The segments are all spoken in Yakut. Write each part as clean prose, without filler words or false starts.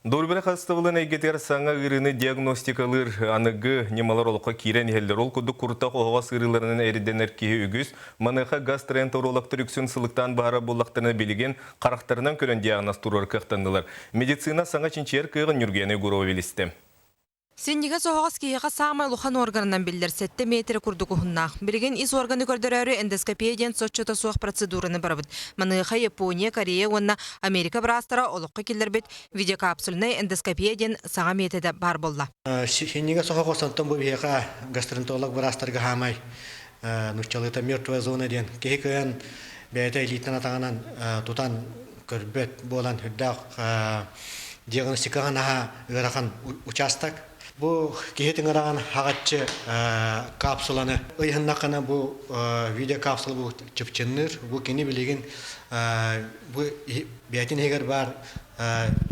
Доруобуйа харыстабылын эйгэтигэр саҥа ыарыыны диагностикалыыр аныгы ньымалар олоххо киирэн иһэллэр. Ол курдук куртах оһоҕос ыарыыларынан эрэйдэнэр киһи үгүс. Маныаха гастроэнтерологтар үксүн сылыктаан баһара буоллахтарына билигин харахтарынан көрөн диагноз туруорар кыахтаннылар. Медицина саҥа чинчийэр кыаҕын Ньургуяна Егорова билистэ. Синньигэс оһоҕос киһиэхэ саамай улахан уорганынан биллэр сэттэ миэтэрэ курдук уһуннаах. Билигин ис уорганы көрдөрөөрү эндоскопия диэн соччото суох процедураны барабыт. Маныаха Япония, Корея уонна Америка быраастара олоххо киллэрбит видеокапсульнай эндоскопия диэн саҥа миэтэдэ баар буолла. Синньигэс оһоҕос онтон бу биһиэхэ гастроэнтеролог быраастарга хаамай нууччалыыта мертвая зона диэн киһи кыайан бэйэтэ илиитинэн атаҕынан тутан көрбөт буолан үрдээх диагностикаҕа наһаа ыарахан учаастак. Бу киһи тыҥыраҕын хаҕаччы капсуланы ыйыһыннаххына бу видеокапсула бу чыпчынныыр. Бу кини билигин бу бэйэтин иһигэр баар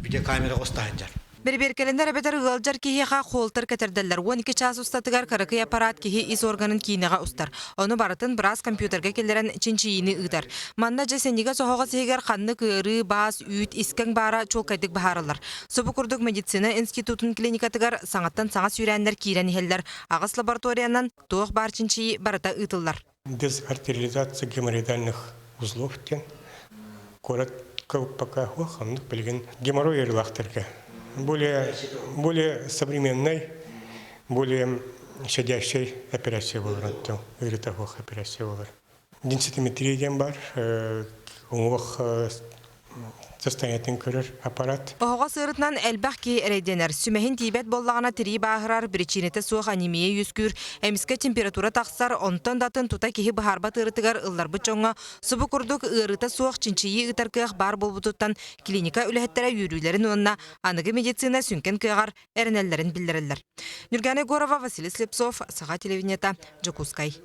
видеокамера устаһындьар. Бэрэбиэркэлэнэр эбэтэр ыалдьар киһиэхэ холтер кэтэрдэллэр. 12 чаас устатыгар кыракый аппарат киһи ис органын киинэҕэ устар. Ону барытын быраас компьютерга киллэрэн чинчийиини ыытар. Манна дьэ синньигэс оһоҕос иһигэр ханнык ыарыы, баас, үүт, искэҥ баара чуолкайдык быһаарыллар. Субу курдук медицина институтун клиникатыгар саҥаттан саҥа сүүрээннэр киирэн иһэллэр. Аҕыс лабораториянан туох баар чинчийии барыта ыытыллар. Дезартериализация геморроидальных узлов диэн куорат пока оннук билигин геморрой ыарыылаахтарга более более современный более щадящий операция болар ыарыыта суох операция болар денситометрия диэн бар уҥуох состояниетын көрөр аппарат. Оһоҕос ыарытынан элбэх киһи эрэйдэнэр. Сүмэһин тиийбэт буоллаҕына тирии бааһырар, биричиинэтэ суох анемия үөскүүр, эмискэ температура тахсар, онтон да атын тута киһи быһаарбат ыарытыгар ылларбыт дьоҥҥо субу курдук ыарыыта суох чинчийии ыытар кыах баар буолбутуттан клиника үлэһиттэрэ үөрүүлэрин уонна аныгы медицина сүҥкэн кыаҕар эрэнэллэрин биллэрэллэр. Нюргана Егорова, Василий Слепцов, Саха телевидениета, Дьокуускай.